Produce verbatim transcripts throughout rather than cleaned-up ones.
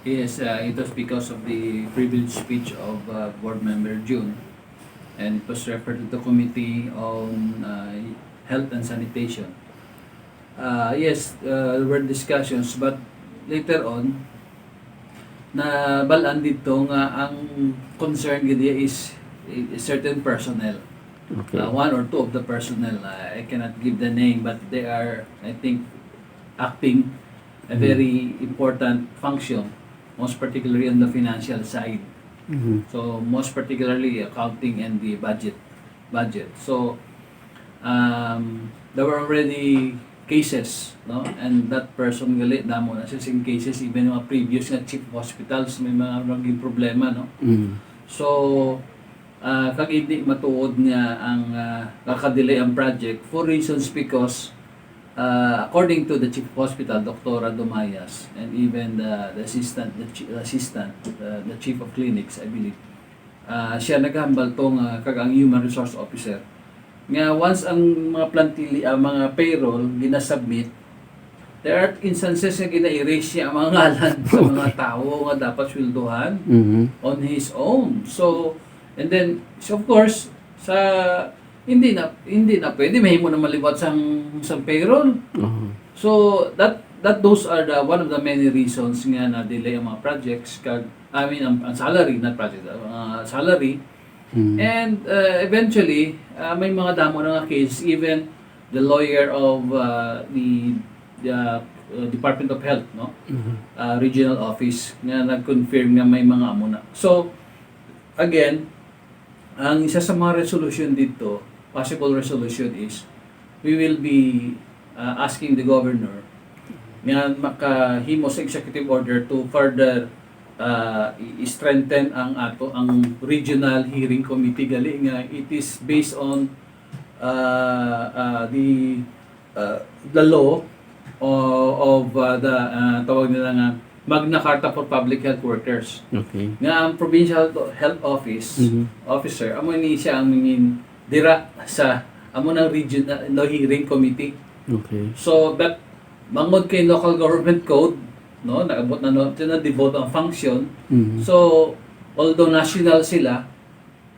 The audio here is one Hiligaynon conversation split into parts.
Yes, uh, it was because of the privileged speech of uh, Board Member June, and it was referred to the Committee on uh, Health and Sanitation. Uh, yes, uh, there were discussions, but later on, nabalaan dito nga ang concern gid niya is a certain personnel. Okay. Uh, one or two of the personnel, uh, I cannot give the name, but they are, I think, acting a Mm. very important function, most particularly on the financial side. Mhm. So, most particularly accounting and the budget. Budget. So, um, there were already cases, no? And that person gali, damo na siya sing cases, even mga previous nga chief of hospitals, may mga naging problema, no? Mm. So, ah, kag hindi matuod nga ang ah, nakadelay ang project for reasons because ah, according to the chief of hospital, Doktora Dumayas, and even the, the assistant, the chi- assistant, the, the chief of clinics, I believe, ah, siya naghambal to nga kag ang human resource officer nga once ang mga plantili, ang mga payroll ginasubmit, there are instances nga gina-erase niya ang mga ngalan sa mga tawo nga dapat sweldohan Mhm. on his own. So, and then, so of course, sa hindi na hindi na pwede mahimo na maliwat sang sang payroll. Aha. So that that those are the one of the many reasons nga na delay ang mga projects kag, I mean, ang, ang salary, not project, ang, ah, salary. Mm. And uh, eventually, ah, may mga damo na nga cases, even the lawyer of uh, the the uh, Department of Health, no? Mhm. Uh, regional office nga nag-confirm nga may mga amo na. So again, ang isa sa mga resolution dito, possible resolution is we will be uh, asking the governor nga makahimo sa executive order to further uh, i- strengthen ang ato ang regional hearing committee gali nga it is based on uh, uh, the uh, the law o- of uh, the uh, tawag nila nga Magna Carta for Public Health Workers, Okay. nga ang provincial health office Mhm. officer amo ni siya ang mangin dira sa amo nang regional law hearing committee. Okay. So that mangod kay local government code, no, naabot na, no, na devolve ang function. Mhm. So although national sila,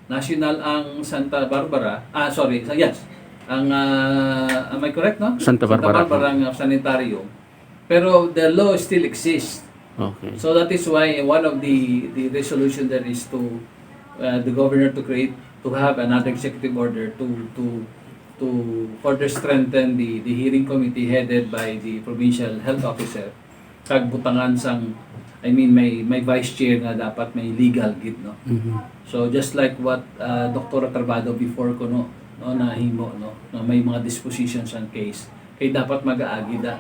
national ang Santa Barbara, ah sorry, sa- yes. Ang ah, am I correct, no? Santa Barbara. Santa Barbara nga sanitarium. Pero the law still exists. Okay. So that is why one of the the resolution there is to uh, the governor to create to have another executive order to to to further strengthen the the hearing committee headed by the provincial health officer kag butangan sang, I mean, may may vice chair nga dapat may legal gid, no? Mhm. So just like what uh, Doktora Tarbado before ko, no, no, nahimo, no, nga may mga dispositions ang case kay dapat mag-aagi da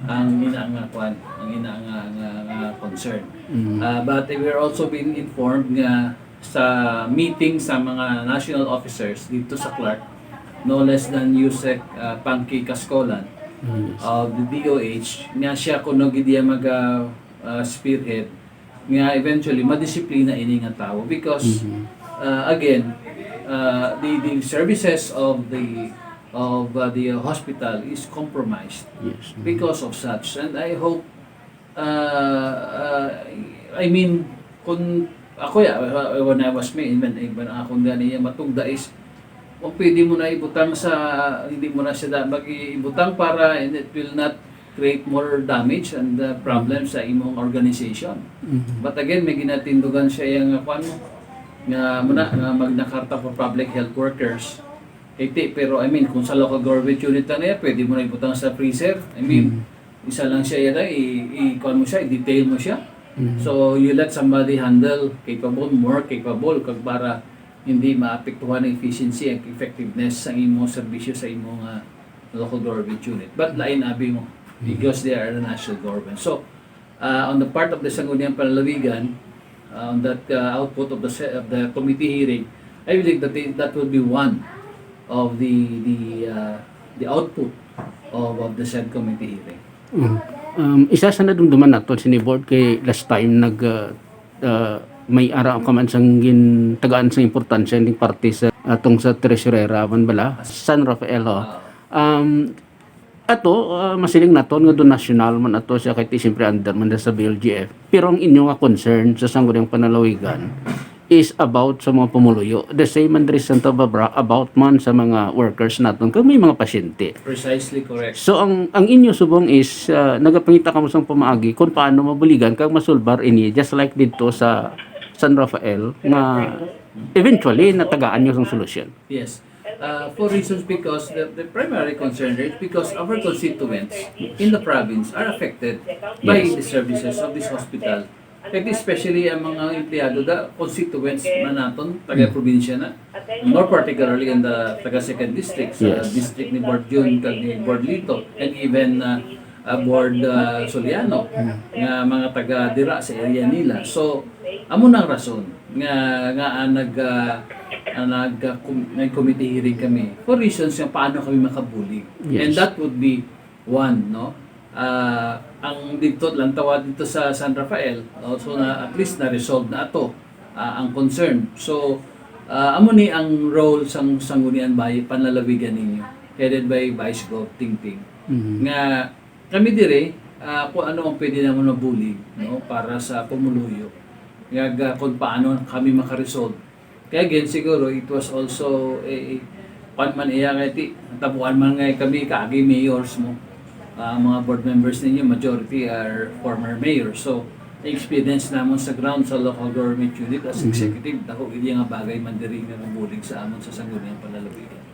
ang ina nga kwan, ang ina nga, nga, nga concern. Mhm. Uh, but we are also being informed nga sa meeting sa mga national officers dito sa Clark, no less than Yusek uh, Pangki Cascolan Yes. of the D O H, nga siya kuno gid iya mag uh, uh, spearhead nga eventually madisiplina ini nga tawo because Mhm. uh, again uh, the the services of the of uh, the hospital is compromised Yes. because of such. And I hope uh, uh, I mean, kung ako ya, uh, when I was me, even even ako gani iya matugda is kung pwede mo na ibutang sa hindi mo na siya da- mag-ibutang para and it will not create more damage and uh, problems sa imong organization. Mhm. But again, may ginatindugan siya yung uh, kwan mo nga muna nga Magna Carta for Public Health Workers. Iti, pero I mean, kung sa local government unit na niya, pwede mo na ibutang sa freezer. I mean, Mm. isa lang siya yan, i, i kuwan mo siya, i-detail mo siya. Mm. So, you let somebody handle capable, more capable, kag para hindi maapektuhan ang efficiency and effectiveness sa imo serbisyo sa imo nga local government unit. But lain abi mo, because they are the national government. So, uh, on the part of the Sangguniang Panlalawigan, uh, on that uh, output of the se- of the committee hearing, I believe that they, that will be one of the the uh, the output of, of the said committee hearing. Mm. Um, isa sa nadumduman nato sini, Board, kay last time nag uh, uh, may ara ka man sang gintagaan sang importansya ning parte sa atong sa treasurera man bala, San Rafael, ho. Ah, Um, Ato, ah, masiling naton nga do national man ato siya, kay ti siyempre under man sa B L G F. Pero ang inyo nga concern sa Sangguniang Panlalawigan is about sa mga pumuluyo. The same man diri sa Santa Barbara, about man sa mga workers naton kag may mga pasyente. Precisely correct. So ang ang inyo subong is, ah, nagapangita kamo sang pamaagi kung paano mabuligan kag masulbar ini, just like dito sa San Rafael, nga eventually natagaan nyo sang solusyon. Yes. Uh, for reasons because the, the primary concern there is because our constituents in the province are affected by Yes. the services of this hospital. Kag especially ang mga empleyado da constituents na naton, taga probinsya na. More particularly in the taga second district, sa Yes. district ni Board Jun kag ni Board Lito, and even uh, uh, Board uh, Soliano, nga mga taga dira sa area nila. So, amo nang rason nga nga ah, nag ah, ah, nag ah, com- nag-committee hearing kami for reasons nga paano kami makabulig. Yes. And that would be one, no? Ah, ang dito lang tawa dito sa San Rafael, no? So na at least na resolve na ato ah, ang concern. So ah, amo ni ang role sang Sangguniang Bay Panlalawigan ninyo, headed by Vice Gov Tingting. Mhm. Nga kami dire ah, kung ano ang pwede namon mabulig, no, para sa pumuluyo. Nga ga- kung paano kami makaresolve. Kaya again, siguro it was also a, a kwan man iya kay ti tabuan man nga kami kaagi mayors mo. Ah, mga board members ninyo, majority are former mayors. So, experience namon sa ground sa local government unit as Mhm. executive, dako gid nga bagay man diri nga bulig sa amon sa Sangguniang Panlalawigan.